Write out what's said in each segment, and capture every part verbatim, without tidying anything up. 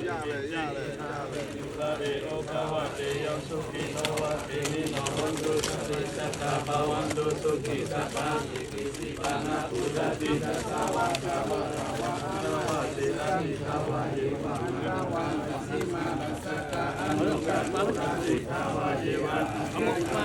ยากเลย ยากเลย ยากเลย Upare upavadeyyuṃ, sukhino vā khemino hontu, sabbe sattā bhavantu sukhitattā. Ye keci pāṇabhūtatthi, tasā vā thāvarā vā anavasesā, dīghā vā ye mahantā vā, pacchimā rassakā anuprastho, asekhā vā ye vācakā,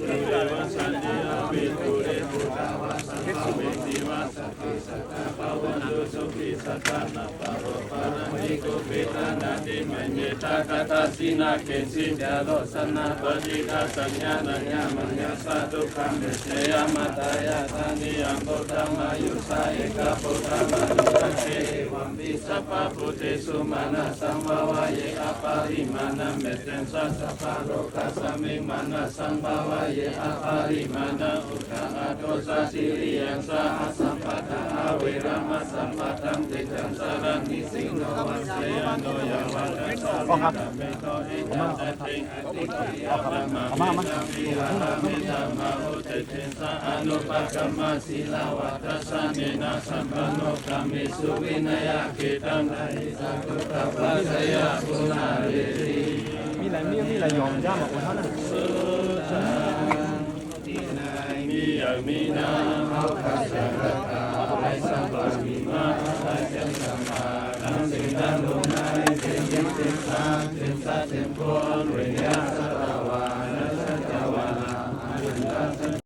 dūre vā sāde api dūre, bhūtā vā sambhavesī vā, sabbe sattā bhavantu sukhitattā. Na paro paraṃ hi kuppetha, nātimaññetha katthaci, na kiñci carū sanā, paṭighasaññā nāññamaññassa dukkhamiccheyya. Mātā yathā niyaṃ puttaṃ āyusā ekaputtamanupajjhe, evampi sabbabhūtesu mānasaṃ bhāvaye aparimāṇaṃ. Mettañca sabbalokasmiṃ mānasaṃ bhāvaye aparimāṇaṃ, uddhaṃ adho ca tiriyañca, asambādhaṃ averaṃ asapattaṃ. Tiṭṭhañcaraṃ nisinno vā sayāno yāvatassa vigatamiddho, etaṃ satiṃ adhiṭṭheyya, brahmametaṃ vihārametaṃ āhu. Tejena anupagamma sīlavā dassanena, sampanno kāmesu vineyya gedhaṃ, na hi jātu gabbhaseyyaṃ punaretīti. มีหลายมีมีหลายหย่อมย่ามาโอ้เท่านั้น Sutaṃ. ที่ไหนมีอยากมีน้ำ เอาข้าสังฆทาน ให้สรรพสิ่งมา ให้เจริญสำราญ ทั้งสิ่งทั้งปวง